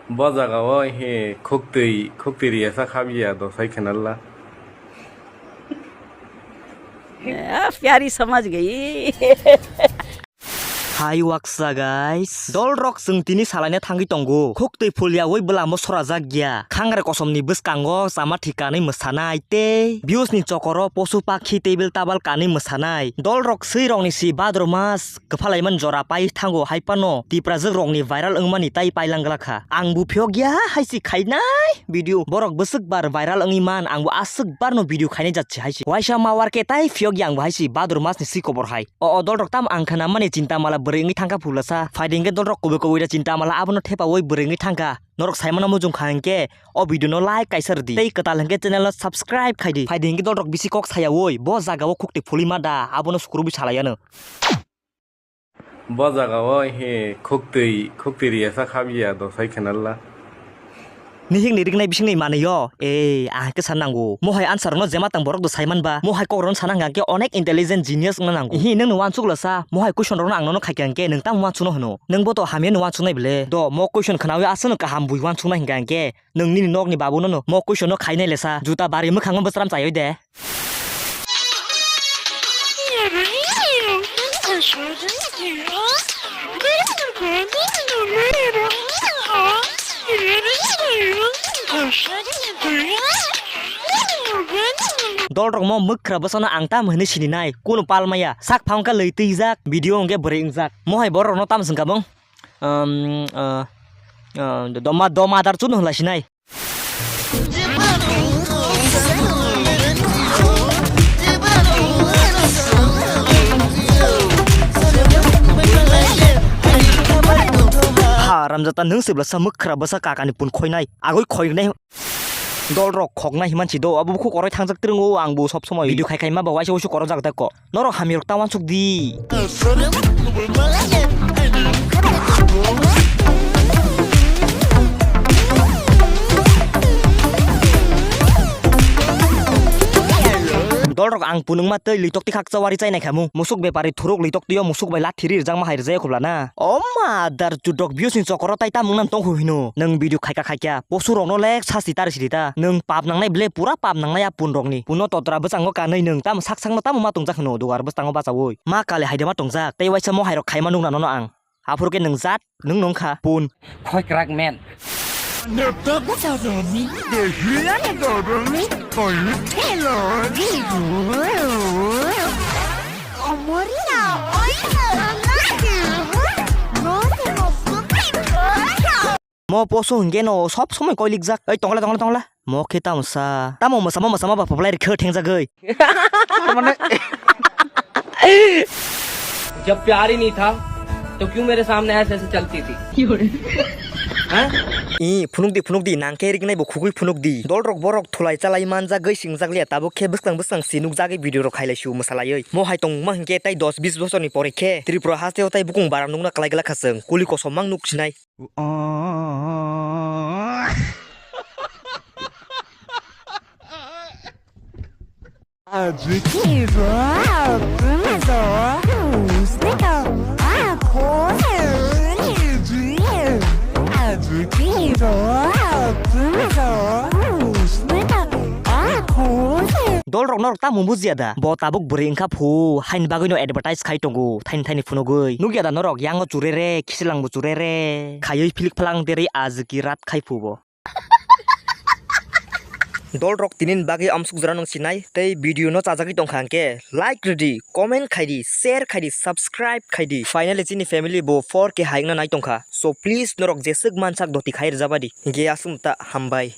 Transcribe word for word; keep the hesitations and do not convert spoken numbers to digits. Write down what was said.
Bo jaga o he khuktwi, khuktwi riya sa khabya do sai khenalla. Eh, pyari samajh gayi. Hai waksa guys, dol rok chwng tini salaina thangwi tongo. Khuktwi phulya oi bwlamo sorajak ya. Khangre kosom ni bwskango chama thik kanwi mwsanai tei views ni chokoro posu pakhi table tabal kanwi mwsanai. Dol rok swi rok ni si Bhadra mas kwphalaiman jora pai thango hai phano Tiprajwk rokni viral wngmani tai pailang glakha. Angbo phiyokya hai si khainai video. Borok bwswk bar viral wngwi man, angbo aswk barno video khainai jat si hai si. Waisa ma warke tai phiyokya angbo hai si Bhadra masni si kobor hai. O, o dol rok tam ang khana mani chinta mala bwrwi wngwi thangkha phulasa. Phaidi hwnkhe dol rok kubui kubui da chinta mala abono thepaui bwrwi wngwi thangkha. Norok saimano mujung kha hwnkhe o video no like kaisa rwdi. Tei kwtal hwnkhe channel no subscribe khaidi. Phaidi hwnkhe dol rok bisi kok sayaui bo jaga o khuktwi phulwi ma da abono sukrubwi salai ano. Bo jaga o he khuktwi, khuktwi riya sa khabya do sai khenalla. Nihik ni riknai bising ni manwi o. Eh, ang khe san nango. Mohai answer no jema tang borok do sai man ba. Mohai kok ron sana hwnkha khe onek intelligent genius wngna nango. Hi nang no wansuk la sa. Mohai question rok no ang no khai kha hwnkhe nang tamo wansuk no hwno. Nang bo to hamya no wansuk nai bele. Do mo question khnawi aswk no kaham bui wansuk nai hwnkha hwnkhe. Nang nini nok ni babu no no mo question no khainai le sa. Juta bari mwkhang no bwsram chayoi de. Dol rok mo mwkhra bwsano ang tam hwnwi sini nai, kunu pal maya, sak phang kha lwi twijak, video hwnkhe bwrwi wngjak. Mohai borok rok no tam swngkha bwng, um, uh, uh, doma, doma adar chunu hwnla sinai. Haramjata nwng se bwlasa mwkhra bwsa kakani pun khoinai, agoi khoinai. Dol rok khoknai himan si do, abo bukhuk orai thangjak twrwngo, ang bo sob somoi video khai khai ma ba waisa waisa korojak da ko. Norok hamya rok ta wansuk di. Dol rok ang punungma tei litok tikhak chawari chainai khamu. Musuk bepari thuruk litok tio musuk bai lathi ri rwjakma hai rwjak khobla na. O ma dar chudok views ni chokoro tai tamung nan tong hino. Nwng video khaika khaika. Posu rokno lek sasti tari sidi ta. Nwng pap nangnai ble pura pap nangnai a pun rokni. Puno totra bwskango kanwi nwng tamo sak sakno tamo ma tongjak hino dugar bwskango bachaui. Ma kali haide ma tongjak. Tei waisa mo hairok khaima nukna nono ang. Aphuru khe nwng jat nwng nungkha pun. Khoi kwrak men. Mo poso hwnkhe no sob somoi koilikjak. Ei tongla tongla tongla. Mo khe tamo sa. Tamo mwsamo mwsamo ba phaplai rikhe thengjagwi. Mane जब प्यार ही नहीं था तो क्यों मेरे सामने ऐसे ऐसे चलती थी? Huh? I phunuk di phunuk di nang khe riknai bo khugui phunuk di. Dol rok borok thulai chalai manjagwi singjak liya tabuk khe bwskang bwskang si nukjagwi video rok khailai su mwsalaiwi. Mo hai tongma hwnkhe tai dos bis bosor ni pore khe Tripura haste o tai bukung bara nukna kwlai glak kha chwng. Kuli kosom mang nuk sinai. Dol rok norok tamo bujiya da? Bo tabuk bwrwi wngkha phu, haini bagwi no advertise khai tongo, thaini thaini phunugwi. Nukya da norok, yango chure re, khichilang bo chure re. Khaiwi philik phalang derwi ajwk ki rat khai phu bo. Dol rok tinin bagwi amsuk jora nung sinai, tei video no chajagwi tongkha hwnkhe like rwdi, comment khaidi, share khaidi, subscribe khaidi. Finally chini family bo four K hai wngna nai tongkha. So please norok jeswk mansak doti khai rwjabadi. Hwnkhe aswk ta hambai.